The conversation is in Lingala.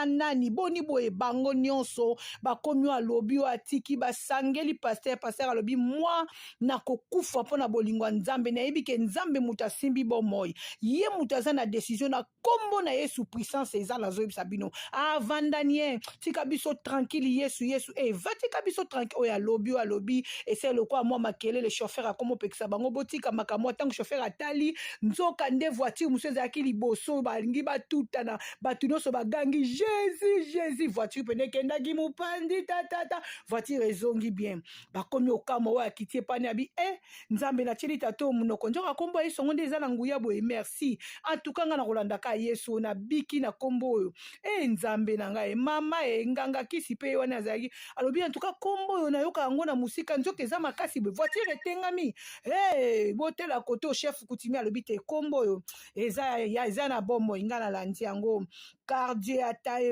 Nani boni boye? Bango nyonso bakomi oyo alobi, oyo atiki, basangeli pasteur. Pasteur alobi: "Mwa nakokufa mpo na bolingo ya Nzambe. Nayebi ke Nzambe moto asimbi bomoi, ye moto aza na décision. Na nkombo na Yesu, puissance eza. Nazoyebisa bino, avandani ye, tika biso tranquille. Yesu, Yesu e va, tika biso tranquille." Oyo alobi, oyo alobi, esali lokola mwa makelele. Chauffeur akoma opekisa bango: "Botika makambo." Ntango chauffeur atali, nzoka nde voiture mosusu ezalaki liboso, balingi batutana. Bato nyonso bagangi: "Jésus, Jésus!" Voiture pene ekendaki mopandi tatata, voiture ezongi bien. Bakomi okama. Oyo akiti epani abi: "E Nzambe, natieli tata monoko, nzoka nkombo ya Yesu yango nde eza na nguya boye. Merci en tout cas, ngai na kolandaka Yesu, nabiki na nkombo oyo. E Nzambe na ngai!" Mama e nganga kisi mpe ye wana azalaki, alobi: "En tout cas, nkombo oyo nayoka yango na mosika, nzoka eza makasi boye. Voiture etengami e, botela kote." O chef coutumier alobi te, nkombo oyo eza na bomoi, ngai nalandi yango. Car Dieu a tant